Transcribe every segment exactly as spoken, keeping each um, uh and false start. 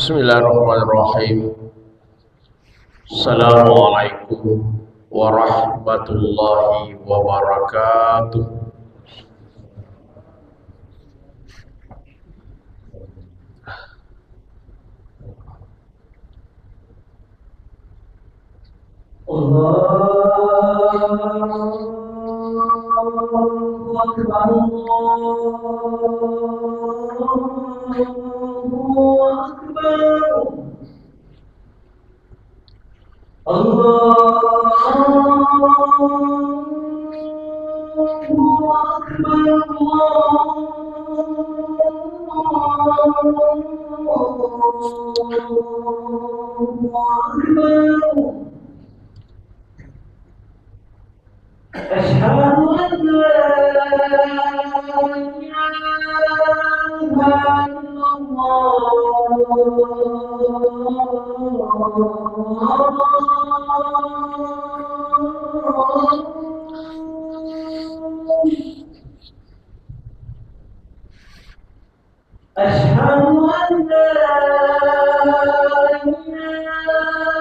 Bismillahirrahmanirrahim. Assalamualaikum warahmatullahi wabarakatuh. Allahu Akbar, Allahu Akbar. Allahu Akbar, Allahu Akbar. أشهد أن لا إله إلا الله. أشهد أن لا إله إلا الله.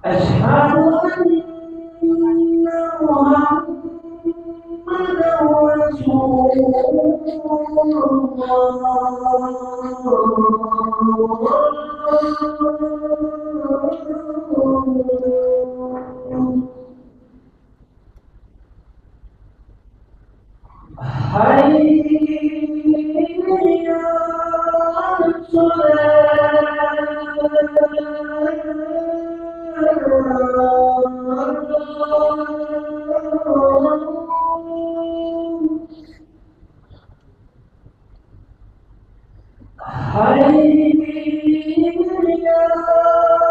أشهد أن محمدا رسول الله. أشهد أن محمدا رسول الله. حي على الصلاة. حي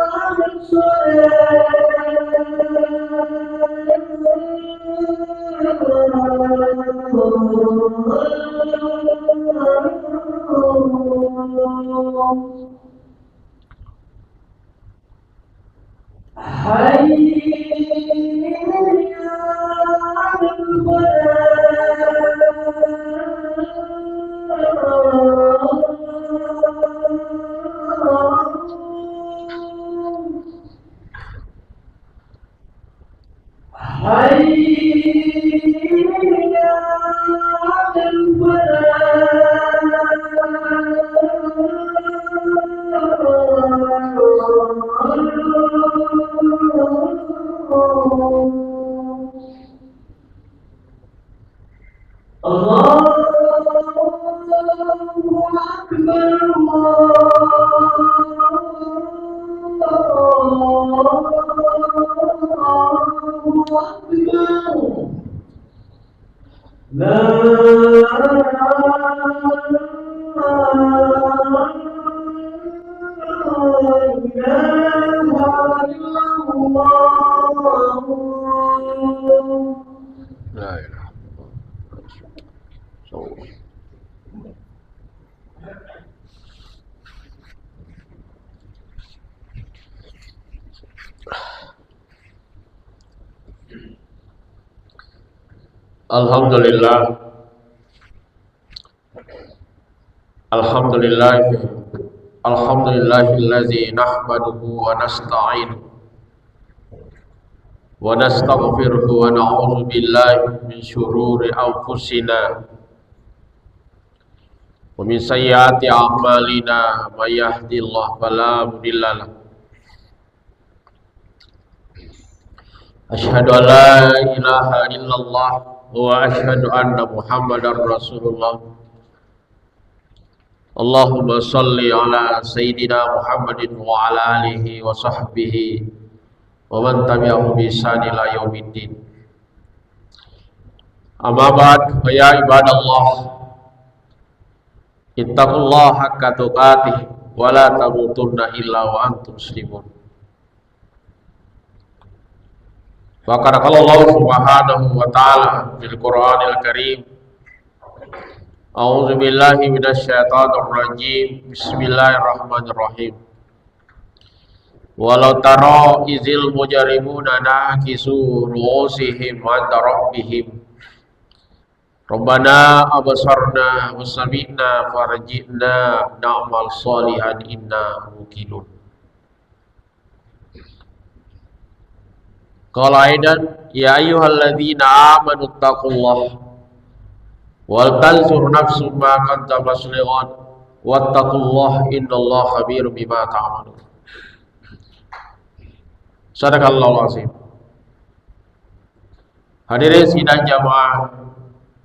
على الصلاة. حي على الفلاح. حي على الفلاح. الله أكبر، الله أكبر. لا إله إلا الله. لا إله إلا الله. Alhamdulillah. Alhamdulillah. Alhamdulillahilladzi nahmaduhu wa nasta'inuhu wa nastaghfiruhu wa na'udzu billahi min syururi anfusina ومن سيئات أعمالنا، من يهد الله فلا مضل له. أشهد أن لا إله إلا الله وأشهد أن محمدا رسول الله. اللهم صل على سيدنا محمد وعلى آله وصحبه ومن تبعهم بإحسان إلى يوم الدين. أما بعد، فيا عباد الله، اتقوا الله حق تقاته ولا تموتن إلا وأنتم مسلمون. وقد قال الله سبحانه وتعالى في القرآن الكريم: أعوذ بالله من الشيطان الرجيم. بسم الله الرحمن الرحيم. ولو ترى إذ المجرمون ناكسوا رؤوسهم عند ربهم ربنا أبصرنا وسمعنا فارجعنا نعمل صالحا إنا موقنون. قال أيضا: يا أيها الذين آمنوا اتقوا الله ولتنظر نفس ما قدمت لغد واتقوا الله إن الله خبير بما تعملون. صدق الله العظيم. Hadirin sidang jamaah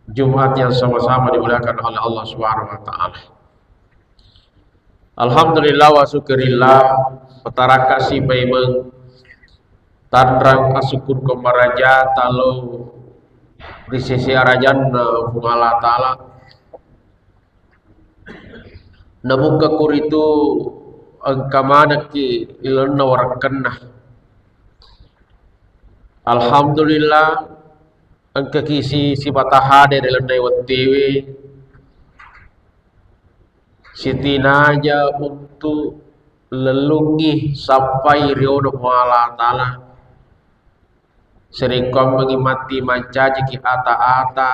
Jumat yang sama-sama dimuliakan oleh Allah Subhanahu wa Ta'ala. Alhamdulillah wa syukurillah, patarakka si paimeng tanrang asukkur ko maraja talo ri sese arajanna Puang Allah Ta'ala. Namukka kuritu engka manekki lalenna warekkenna. Alhamdulillah, engkaki si sipata hadere lalenna wettuwe, sitinaja untu lellungngi sappai riono Puang Allah Ta'ala. Serekkuammengngi matti mancajiki ata-ata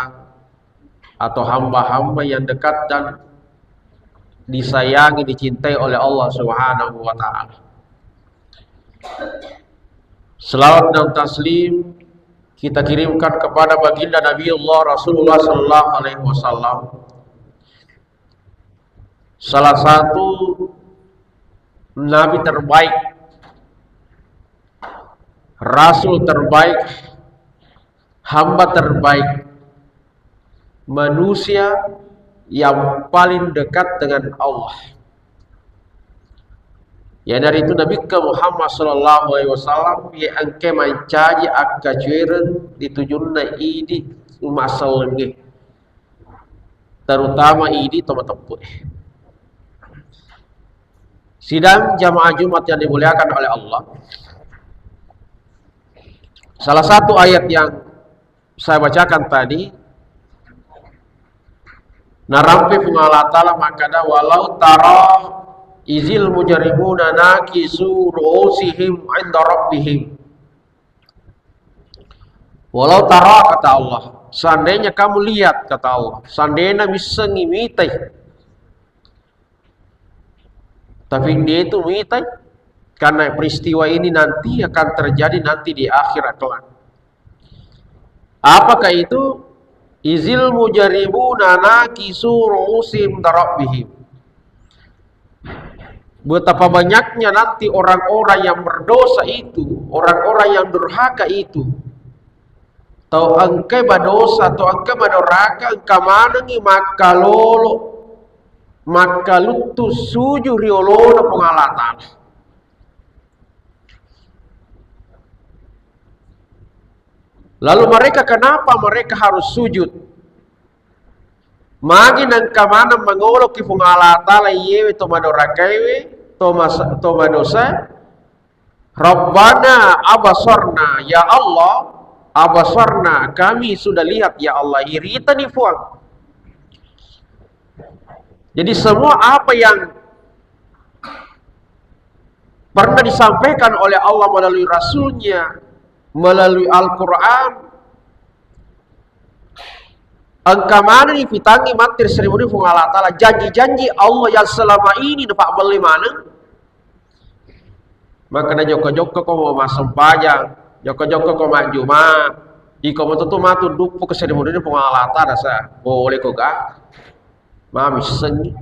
atau hamba-hamba yang dekat dan disayangi, dicintai oleh Allah Subhanahu wa Ta'ala. Selawat dan taslim kita kirimkan kepada baginda Nabiullah Rasulullah sallallahu alaihi wasallam, salah satu nabi terbaik, rasul terbaik, hamba terbaik, manusia yang paling dekat dengan Allah. Iyanaritu Nabikka Muhammad sallallahu alaihi wasallam, iya engka mancaji akkacuereng ri tujunna idi umma sellengnge, terutama idi to mateppu. Sidang jamaah Jumat yang dimuliakan oleh Allah, salah satu ayat yang saya bacakan tadi, narampe Puang Allah Ta'ala makkada, "Walau tara izil mujrimuna nakisu ru'usihim 'inda rabbihim." Walau tara, kata Allah, seandainya kamu lihat, kata Allah, seandainya missengi mitai, tapi dia itu mitai, karena peristiwa ini nanti akan terjadi nanti di akhirat kelak. Apakah itu? Izil mujrimuna nakisu ru'usihim 'inda rabbihim. Betapa banyaknya nanti orang-orang yang berdosa itu, orang-orang yang durhaka itu, tau engkai badosa, tau engkai madoraka, engka manengngi makkalolo, makkaluttu sujud ri olona Puang Allah Ta'ala. Lalu mereka, kenapa mereka harus sujud? Magi nengka maneng mangoloki Puang Allah Ta'ala iyewe to madorakaiwe, to mas-, to madosa. Rabbana abasarna, ya Allah, abasarna, kami sudah lihat, ya Allah, iritani Puang. Jadi semua apa yang pernah disampaikan oleh Allah melalui Rasulnya, melalui Al-Quran, engka maneng ipitangngi matti ri sarimunna Puang Allah Ta'ala, janji-janji Allah yang selama ini napabbelle maneng. Makkeda jokka-jokka ko massempajang, jokka-jokka ko majjuma, iko matu tu matu duppu ke sarimunna Puang Allah Ta'ala sa, boleh ko ga? Mamissengi.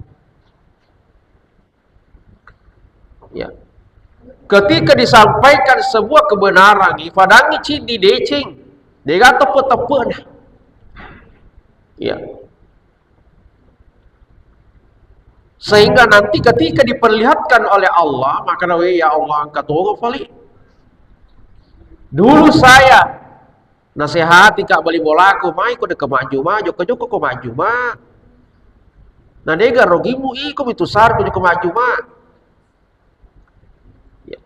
Ya. Ketika disampaikan sebuah kebenaran, ifadangi ciddi deceng, dega teppe-teppena. Ya. Sehingga nanti ketika diperlihatkan oleh Allah, maka nawe, "Ya Allah, engka tonga fali. Dulu saya nasehati ka bali bolaku, mai ko deka majjuma, jokka-jokka ko majjuma. Na dega rogimu iko mitu sar ko jokka majjuma."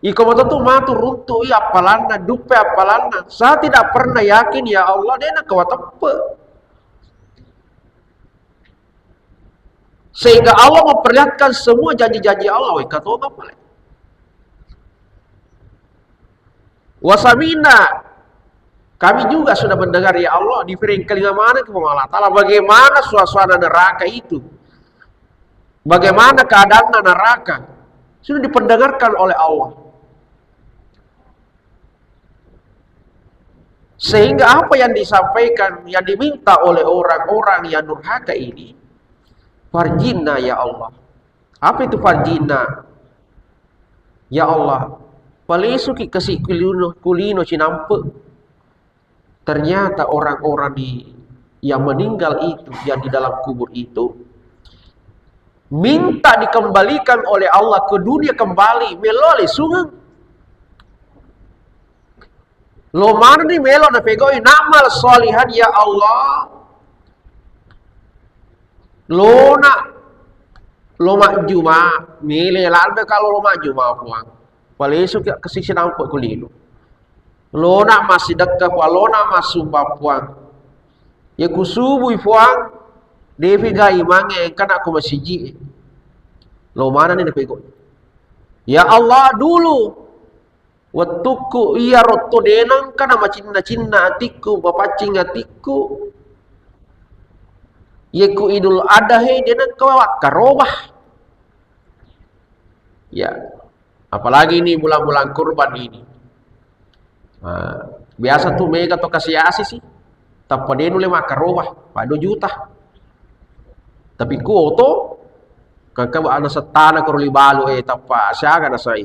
Iko matotu matu runtu'i appalanna, duppe appalanna. Saya tidak pernah yakin, ya Allah, de nakawa teppe. Sehingga Allah memperlihatkan semua janji-janji Allah, woi, katonga pale. Wasamina, kami juga sudah mendengar, ya Allah, diperengkalinga mana ke Allah Ta'ala, bagaimana suasana neraka itu. Bagaimana keadaanna neraka? Sudah diperdengarkan oleh Allah. Sehingga apa yang disampaikan, yang diminta oleh orang-orang yang durhaka ini, farjinna, ya Allah. Apa itu farjinna? Ya Allah, palesuki kasi kulino, kulino cinampe. Ternyata orang-orang di, yang meninggal itu, yang di dalam kubur itu, minta dikembalikan oleh Allah ke dunia kembali, melo lesungeng. Lo manenni melo napegau'i, na'mal sholihan, ya Allah. Lona, lo majjuma, mele ladde kalau lo majjuma, Puang. Palesu ke sisi nampe kulino. Lona massidekka, Puang, lona massumbang, Puang. Ya kusubui, Puang, depi ga imangnge engkana ko masiji. Lo manenni napegau'i. Ya Allah, dulu wettukku iyaro to de nengka namacinna-cinna atikku, mapaccing atikku. Yekku Idul Adha he de nengka wakkaroba. Ya. Apalagi ini bulan-bulan kurban ini. Nah, biasa tu mega to kasi-asi sih. Tappa de nulle makkaroba, pada dua juta. Tapi ku oto, kaka ana settana koro li balu, eh, tappa siaga nasai,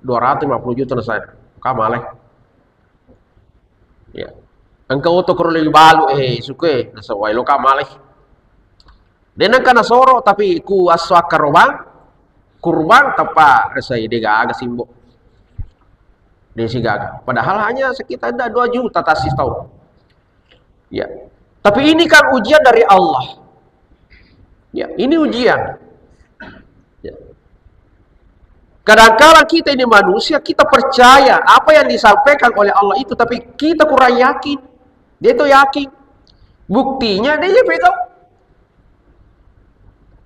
dua ratus lima puluh juta nasai. Ka malai. Ya. Engka oto koro li balu, eh, suke, nasawai lo ka malai. De nengka nasoro, tapi ku asso akkarobang, kurban, tappa resai de gaga simbo. De sigaga. Padahal hanya sekitar ada dua juta tassi tau. Ya. Tapi ini kan ujian dari Allah. Ya, ini ujian. Ya. Kadangkala kita ini manusia, kita percaya apa yang disampaikan oleh Allah itu, tapi kita kurang yakin. Dia itu yakin. Buktinya dia pegang.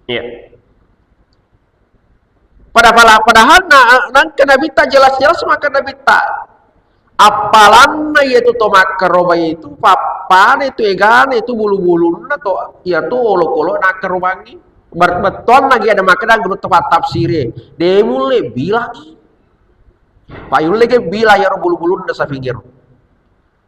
Ya. Pada-, pada-, padahal na-, nangka Nabitta jelas-jelas maka Nabitta. Appalanna iyatu to makkaroba itu, pappana itu egana itu bulu-bulunna to, iyatu olokolo nakkarobangi. Ber-, bettuanna gi ada makkeda guru tepat tafsire. De mulle bilangi. Pa yulle ge bilang iyaro bulu-bulunna sapingiro.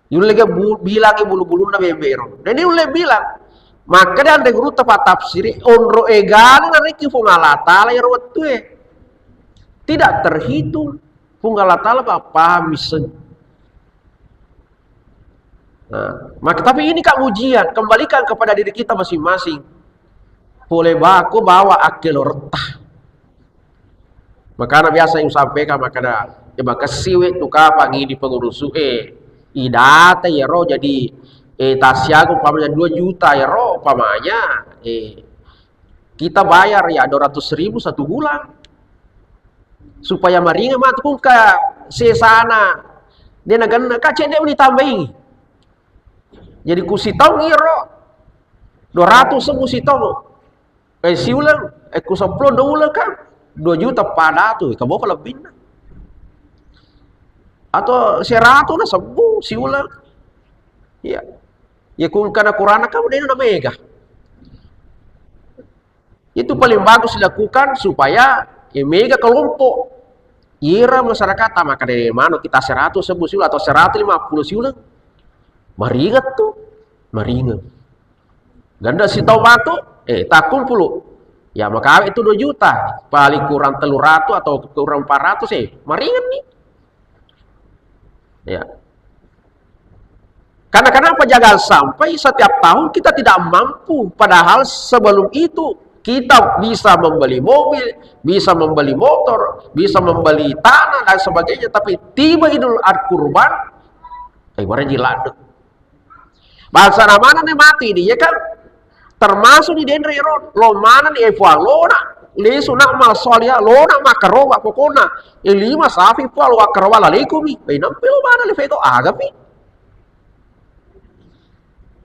Yulle ge bu-, bilangi bulu-bulunna bebero. Jadi ulle bilang, makkeda anre gurutta patafsiri, onro egana narekki Puang Allah Taala ero wettue. Tidak terhitung. Puang Allah Taala pa-, paham misseng. Nah, maka, tapi ini, Kak, ujian. Kembalikan kepada diri kita masing-masing. Pole bako bawa akkeloretta. Makana biasa yang sampaikan, makana, ya, makessiwe tu kapang ini pengurusu, eh, idata ya ro, jadi, eh, tasiaga umpamanya dua juta ya ro, umpamanya, eh, kita bayar ya dua ratus ribu satu bulan. Supaya maringa matu ku engka sesana. Dia naganna, ka cedde ditambahi. Jadi ku sitaung iro dua ratus ku sitaung. Eh, siuleng, eh, ku seppulo dua uleng kan dua juta pada tu, kamu apa lebihnya? Atau seratus na sebbu siuleng. Iya. Ya, ku engkana kurana kamu dena na mega. Itu paling bagus dilakukan supaya, eh, mega kelompok. Ira masyarakat, ah, maka dari mana kita seratus sebbu siuleng atau seratus lima puluh siuleng. Maringet tu, maringet. Ganda sitau matu, Eh, takkumpulu. Ya, makawe itu dua juta, paling kurang tellu ratu atau kurang empat ratus, eh, maringan nih. Ya. Karena kenapa? Jangan sampai setiap tahun kita tidak mampu, padahal sebelum itu kita bisa membeli mobil, bisa membeli motor, bisa membeli tanah dan sebagainya, tapi tiba Idul Kurban, eh, bara jiladde. Bangsa na maneng ni mati di, ya kan? Termasuk ni denre ro, lo maneng ni, eh, Puang, lo na, lesu na mal solia, lo na makaroba pokona, eh, lima sapi Puang, lo makaroba lalekumi, eh, nampe lo maneng ni feto, agapi.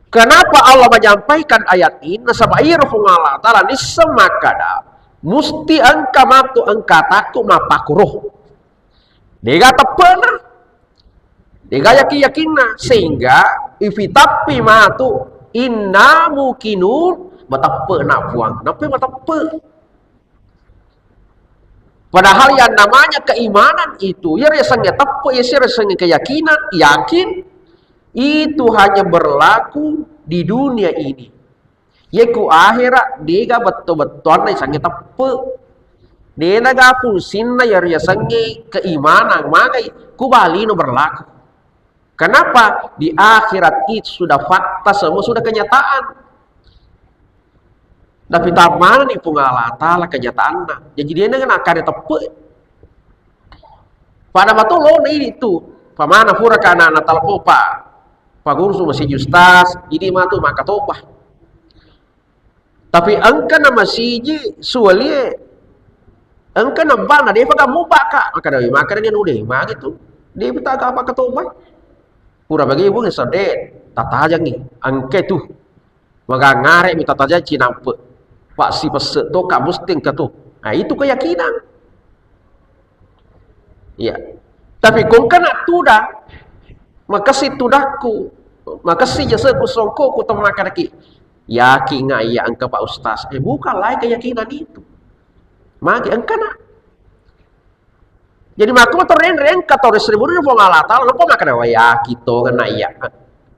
Kenapa Allah menyampaikan ayat ini? Nasaba iyaro Puang Allah Ta'ala nisseng makkada, musti engka matu engka takku mappakuro. Dega teppe'na. Dega yakin-yakinna. Sehingga ifitappi matu inna muqinun, mateppe'na Puang. Nappa mateppe'. Padahal yang namanya keimanan itu, ya riasengnge teppe', ya riasengnge keyakinan, yakin, itu hanya berlaku di dunia ini. Ye ku ahera, dega betto-bettoanna isangnge teppe'. Denaga fungsinna ya riasengnge keimanan, magai ku balino berlaku. Kenapa? Di akhirat itu sudah fakta, semua sudah kenyataan. Tapi tammana ni Puang Allah Ta'ala kenyataanna. Jadi dia nengah nakare teppe'. Pada matu lo na ini tu. Pamana pura kana na talpo pa. Paguru su masiji ustaz, jadi matu maka toba. Tapi engka na masiji suwalie, engka na bana defa kamu baka, maka dari maka dia nude, magi tu. Dia minta apa ketoba? Pura bagi ibu sede, tatajangi, engke tu. Maga ngare mi tataja cinampe. Pak si pesse to ka musting ka tu. Nah, itu keyakinan. Iya. Tapi kong kana tuda, makasih tudakku, makasih jasaku songkoku temaka daki. Yakin nggak iya engka Pak Ustaz? Eh, bukan lain keyakinan itu. Magi engka nak. Jadi maka motor reng-reng ka tau seribu ribu Puang Allah Ta'ala, lupa makan apa ya, kita kena iya.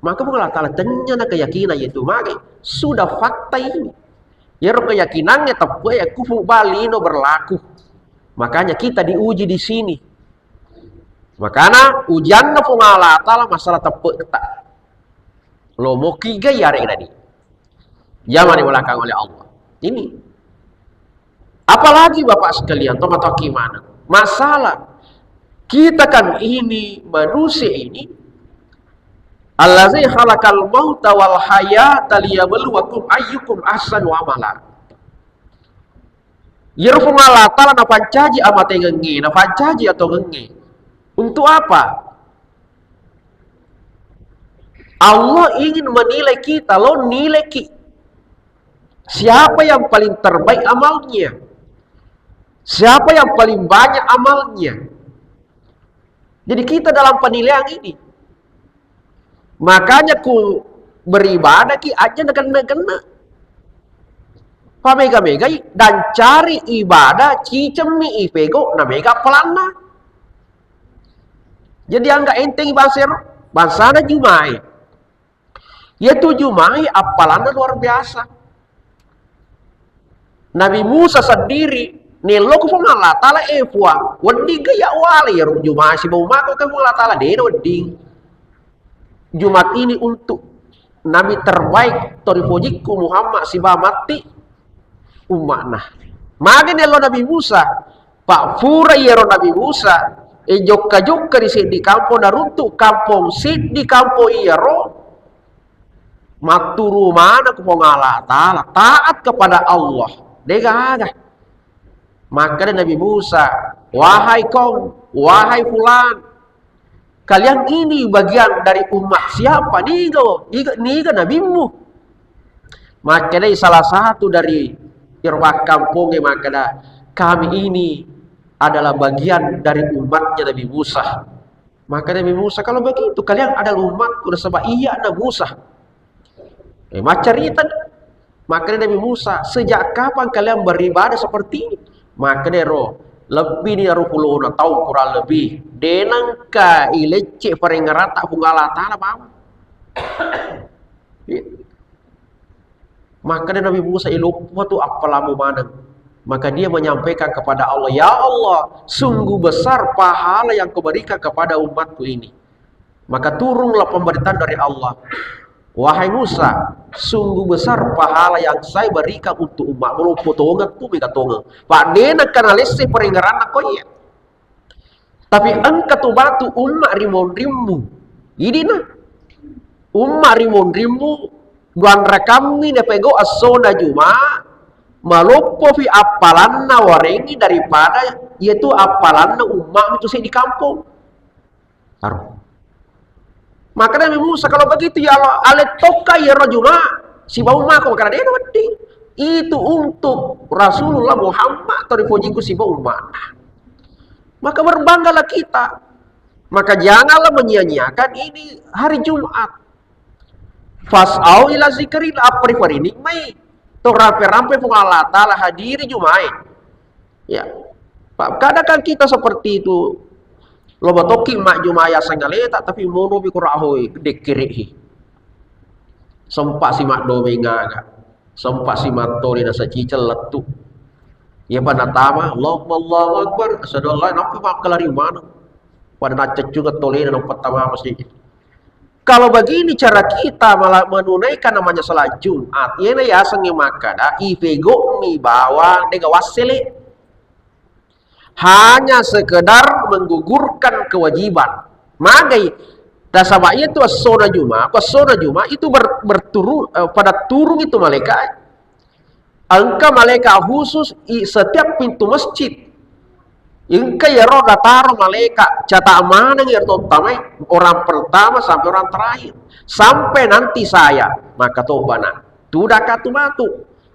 Maka Puang Allah Ta'ala tanya na keyakinan itu, maka sudah fakta ini. Ya, ro keyakinannya tepe ya, kufu bali no berlaku. Makanya kita diuji di sini. Makana ujianna Puang Allah Ta'ala masalah tepe kita. Lo moki ga yare tadi. Jangan di belakang oleh Allah. Ini. Apalagi Bapak sekalian, teman-teman, masalah kita kan ini manusia ini, allazi khalaqal mauta wal hayata liyabluwakum ayyukum ahsanu amala. Iyaro Puang Allah Ta'ala napancaji amatengengnge, napancaji atongengnge. Untuk apa? Allah ingin menilai kita, lo nilai ki. Siapa yang paling terbaik amalnya? Siapa yang paling banyak amalnya? Jadi kita dalam penilaian ini. Makanya ku beribadah ki aja na kena-kena. Pamega-megai dan cari ibadah cicemmi ipego na mega pelanna. Jadi angga enteng bangsa ero, bangsana Jumae. Iya tu Jumae appalanna luar biasa. Nabi Musa sendiri, nello ku Puang Allah Ta'ala, eh Puang, wedding ga ya wale ya Jumae sibau mako ke Puang Allah Ta'ala, dena wedding. Jumat ini untuk Nabi terbaik, tori pojikku Muhammad siba matti umma'na. Magi nello Nabi Musa, Pak, pura iyaro Nabi Musa, eh, jokka-jokka di seddi kampong, naruntuk kampong, seddi kampong iyaro, matturu mana ku Puang Allah Ta'ala, taat kepada Allah, degaga. Makkeda Nabi Musa, wahai kaum, wahai fulan, kalian ini bagian dari umat siapa? Niga, niga, niga nabimmu? Makkedai salah satu dari iro pakkampongnge makkeda, kami ini adalah bagian dari umatnya Nabi Musa. Maka Nabi Musa, kalau begitu kalian adalah umatku, nasaba iya na Musa. Eh, maccarita. Maka Nabi Musa, sejak kapan kalian beribadah seperti ini? Maka ro, lebih ni aru pulona taung kurang lebih. Denangka ilecce parengngerata Puang Allah Ta'ala bawang. Iya. Makkeda Nabi Musa, "Iloppo tu appalamu maneng." Maka dia menyampaikan kepada Allah, "Ya Allah, sungguh besar pahala yang kau berikan kepada umatku ini." Maka turunlah pemberitaan dari Allah, "Wahai Musa, sungguh besar pahala yang saya berikan untuk umatmu." Loppo tongeng tu, mega tongeng. Pak, de' nakkana lesse parengngeranna ko iya. Tapi engka tu batu umma ri monrimmu. Idina. Umma ri monrimmu, duanrakammi napego essona Juma, maloppofi appalanna warengngi daripada iyatu appalanna umma tu seddi kampong. Aro. Maka Nabi Musa, "Kalau begitu ya Allah, ale tokka iyaro Juma sibawa ummaku." Maka de' nawedding. Itu untuk Rasulullah Muhammad atau ripojiku sibawa umma. Maka berbanggalah kita. Maka janganlah menyia-nyiakan ini hari Jumat. Fas'au ila zikrillah, apperi-perini mai. To rampe-rampe Puang Allah Ta'ala hadiri Jumae. Ya. Pak, kadang kan kita seperti itu. Lo batoki mak Juma ya sangaleta, tapi mono pi kura hoi, dekkerehi. Sempat si mak domengaga. Sempat si mattole nasa cicel lettu. Iya pa natama, "Allahumma Allahu Akbar, asyhadu an la ilaha illallah," nampa makkelari maneng. Pada nacceccu tolena nampa tama masjid. Kalau begini cara kita malah menunaikan namanya salat Jumat, iyena yasengnge makkeda, ipegokmi bawang dega wassele. Hanya sekedar menggugurkan kewajiban. Magai, nasaba iyatu essona Juma, ko essona Juma itu ber-, berturu-, eh, pada turung itu malaikat. Engka malaikat khusus i setiap pintu masjid. Engka iyaro nataro malaikat, catat maneng iyaro tottamai, orang pertama sampai orang terakhir. Sampai nanti saya, maka tobana. Tudang katu matu.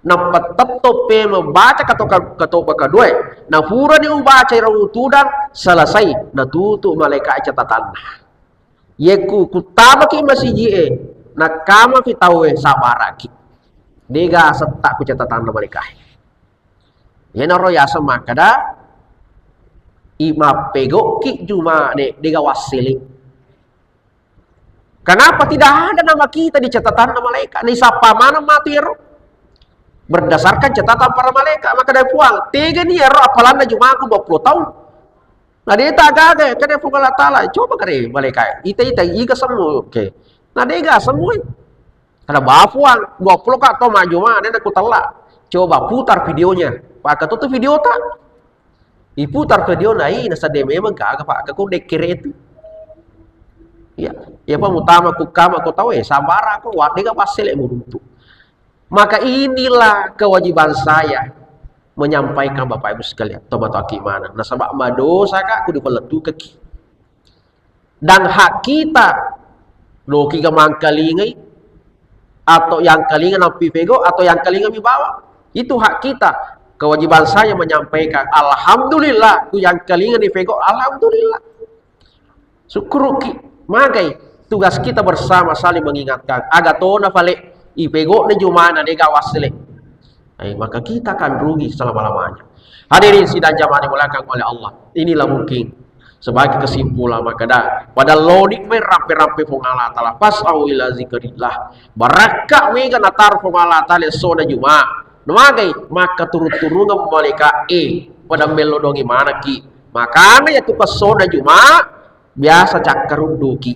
Nappa tetto pemeng baca kato-, katoba kaduae. Napurani ubaca iyaro tudang, selesai. Natutu malaikat catatanna. Yekku kuttamaki masiji'e, nakkamafi tauwe, sabbaraki. Dega setta ku catatanna malaikat. Yenaro yaseng makkeda, i mappegokki Juma de, dega wassele. Kenapa tidak ada nama kita di catatanna malaikat? Naisappa maneng matu iyaro. Berdasarkan catatan para malaikat, makkeda Puang, tegani iyaro appalanna Jumaku dua puluh tahun. Na de ta gaga, keda Puang Allah Taala, coba kare malaikat, ita-ita, iga semmu, oke. Na de ga semmu, eh. Kada ba Puang, dua puluh ka to majuma, nena ku tella. Coba putar videonya. Pake tutu video ta. Iputar video na, ih, nasadde memang gaga, Pak. Aku dekkere itu. Ya, ya, Pak, mutama ku kama ko tau, eh, sabar aku, wa de ga passele muruntu. Maka inilah kewajiban saya menyampaikan, Bapak Ibu sekalian, toba toaki mana. Nasaba madosa ka, kudu palettukaki. Dan hak kita, loki ga mangkalingai, atau yang kalinga nampi pego, atau yang kalinga mi bawa. Itu hak kita. Kewajiban saya menyampaikan, alhamdulillah, ku yang kalinga ni pego, alhamdulillah. Sukkuruki, magai tugas kita bersama saling mengingatkan. Aga tona pale, ipegokna jumana dega wassele. Eh, maka kita akan rugi selama-lamanya. Hadirin sidang jamaah dimuliakan oleh Allah. Inilah mungkin sebagai kesimpulan makkeda, pada loni mai rampe-rampe Puang Allah Taala, fas'au ila zikrillah. Barakka mega nataro Puang Allah Taala soda Juma. Namagai, maka turun-turungan malaikat e, pada mello dongi manaki. Makana ya tu soda Juma, biasa cakkarudduki.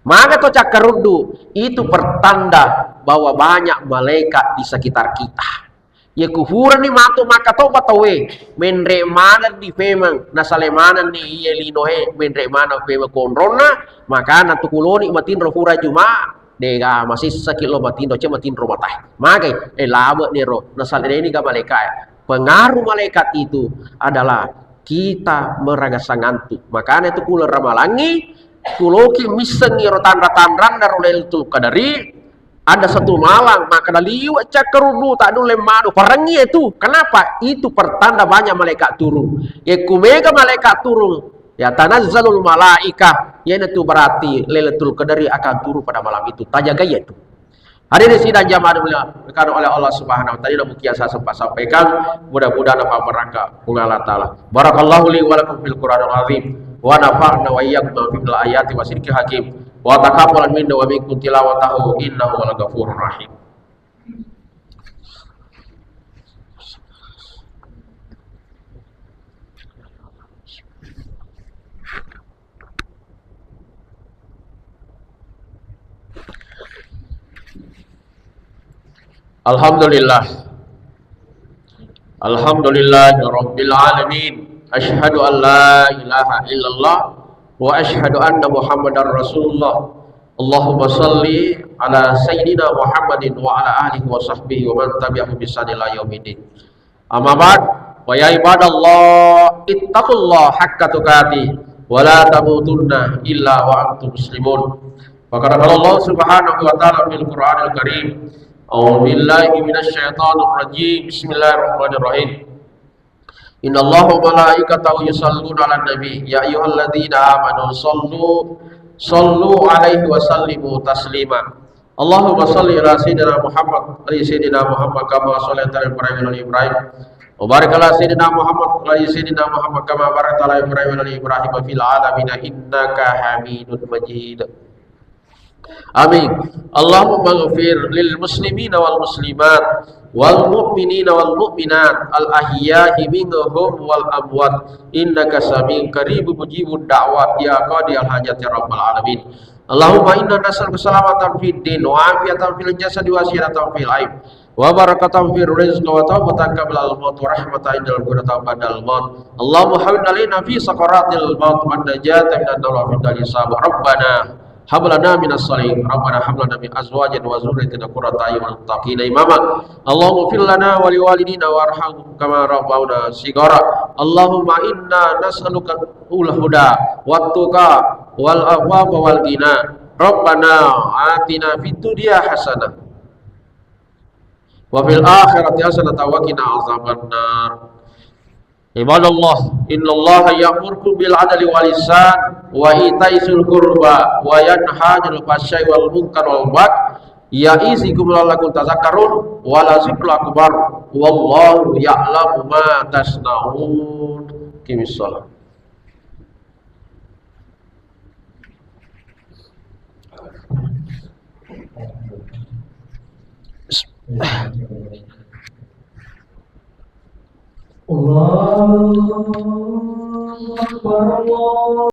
Maga to cakkaruddu, itu pertanda bahwa banyak malaikat di sekitar kita. Iya ku furani matu makkatoba tauwe, menre manenni femeng, nasale manenni iye linoe, menre maneng femeng konronna, makana tukuloni matinro fura Juma, dega masissaki lo matinro, ce matinro matae. Magai, eh, labe niro, nasale deni ga malaikat. Pengaruh malaikat itu adalah kita merasa ngantuk. Makana itu kula ramalangi, kuloki missengi ro tanra-tanranna ro Lailatul Qadari, ada satu malam, maka liwa cakkaruddu, tak dule manu, parengi itu. Kenapa? Itu pertanda banyak malaikat turun. Ya, ku mega malaikat turun, ya, tanazzalul malaikah, ya, itu berarti Lailatul Qadari akan turun pada malam itu. Tajagai ya itu. Hadirin sidang jamaah dimuliakan oleh Allah Subhanahu wa Ta'ala, mungkin yang saya sempat sampaikan, mudah-mudahan dapat berkah Puang Allah Ta'ala. Barakallahu li wa lakum fil Qur'anil azim, wa nafa'na wa iyyakum bima fihi minal ayati wa dzikril hakim, wa taqabbal minna wa minkum tilawatahu, innahu huwal ghafurur rahim. Alhamdulillah. Alhamdulillahirabbil alamin. Asyhadu an la ilaha illallah wa asyhadu anna Muhammadar Rasulullah. Allahumma salli ala sayyidina Muhammadin wa ala alihi wa sahbihi wa man tabi'ahu bi ihsan ila yaumiddin. Amma ba'd, fa ya ibadallah, ittaqullaha haqqa tuqatih wa la tamutunna illa wa antum muslimun. Wa qala Allah subhanahu wa ta'ala fil Qur'anil Karim, a'udzu billahi minasy syaithanir rajim. Bismillahirrahmanirrahim. Innallaha wa malaikatahu yusalluna 'alan nabi, ya ayyuhalladzina amanu sallu sallu 'alaihi wa sallimu taslima. Allahumma salli ala sayyidina Muhammad, ala sayyidina Muhammad kama shallaita ala Ibrahim wa ala ali Ibrahim. Wa barik ala sayyidina Muhammad, ala sayyidina Muhammad kama barakta ala Ibrahim wa ala ali Ibrahim fil alamin innaka Hamidun Majid. Amin. Allahumma ighfir lil muslimina wal muslimat wal mu'minina wal mu'minat al ahya'i minhum wal amwat innaka sami'un qaribun mujibud da'wat ya qadiyal hajat ya rabbal alamin. Allahumma inna nas'aluka salamatan fid din wa afiyatan fil jasadi wa sihhatan fil ain wa barakatan fir rizqi wa taubatan qablal maut wa rahmatan indal qubur wa taubatan ba'dal maut. Allahumma hawwin alaina fi sakaratil maut wa najatan minan nar wa fitnatil hisab. Rabbana hab lana minas shalihin. Rabbana hab lana min azwajina wa dzurriyyatina qurrata a'yun waj'alna lil muttaqina imama. Allahumma ighfir lana wa liwalidina warhamhum kama rabbawna shighara. Allahumma inna nas'aluka al huda wat tuqa wal afafa wal ghina. Rabbana atina fid dunya hasanah wa fil akhirati hasanatan wa qina adzabannar. Ibadallah, innallaha ya'murukum bil adli wal ihsan wa ita'i dzil qurba wa yanha 'anil fahsya'i wal munkar wal baghi ya'izukum la'allakum tadzakkarun wa la dzikrullahi akbar wallahu ya'lamu ma tasna'un. Qimis shalah. Allahu Akbar, Allahu